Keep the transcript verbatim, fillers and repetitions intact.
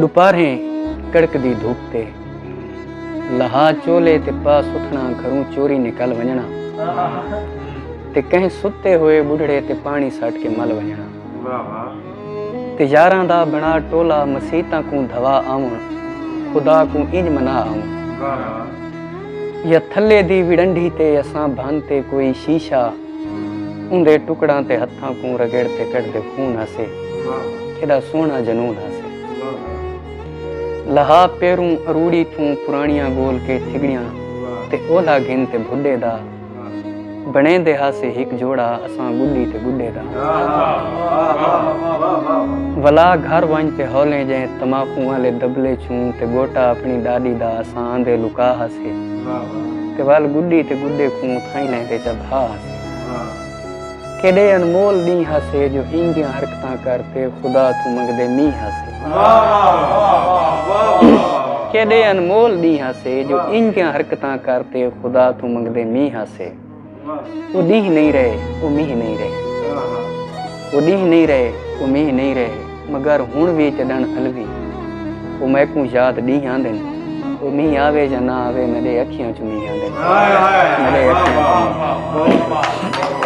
ݙوپہریں کڑکدی دھوپ تے لہا چولے تے پا ستھݨا، گھروں چوری نکل ونڄݨا تے کہیں ستے ہوئے ٻڈھڑے تے پاݨی سٹ کے مل ونڄݨا۔ تے یاراں دا بݨا ٹولا، مسیتاں کوں دھوا آوݨ، خدا کوں انج منا آوݨ۔ یا تھلے دی وڑنڈھی تے اساں بھن تے کوئی شیشہ، اوندے ٹکڑاں تے ہتھاں کوں رگڑ تے کڈھدے خون ہاسے۔ کیݙا سوہݨا جنون ہاسے۔ لہا پیروں اروڑی تھوں پراݨیاں ڳول کے تھڳڑیاں تے اولا گھن تے بھڈے دا بݨیندے ہاسے ہک جوڑا اساں ڳڈی تے ڳڈے دا۔ ولا گھر ونڄ تے ہولیں جئیں تماخوں آلے دٻلے چوں تے ڳوٹا اپݨی ݙاݙی دا اساں آندے لکا ہاسے۔ تے ول ڳڈی تے ڳڈے کوں تھائیں لہندے چا بھا ہاسے۔ کیݙے انمول ݙینہہ ہاسے جو اینجھیاں حرکتاں کر تے خدا توں منگدے مینہہ ہاسے۔ کیݙے انمول ݙینہہ ہاسے جو اینجھیاں حرکتاں کر تے خدا توں منگدے مینہہ ہاسے۔ او ݙینہہ نئیں رہے، او مینہہ نئیں رہے۔ او ݙینہہ نئیں رہے، او مینہہ نئیں رہے، مگر ہݨ وی چݙݨ الوی۔ او میکوں یاد ݙینہہ آندن۔ او مینہہ آوے یا نہ آوے، میݙے اکھیاں چوں مینہہ آندن۔ میݙے اکھیاں چوں مینہہ۔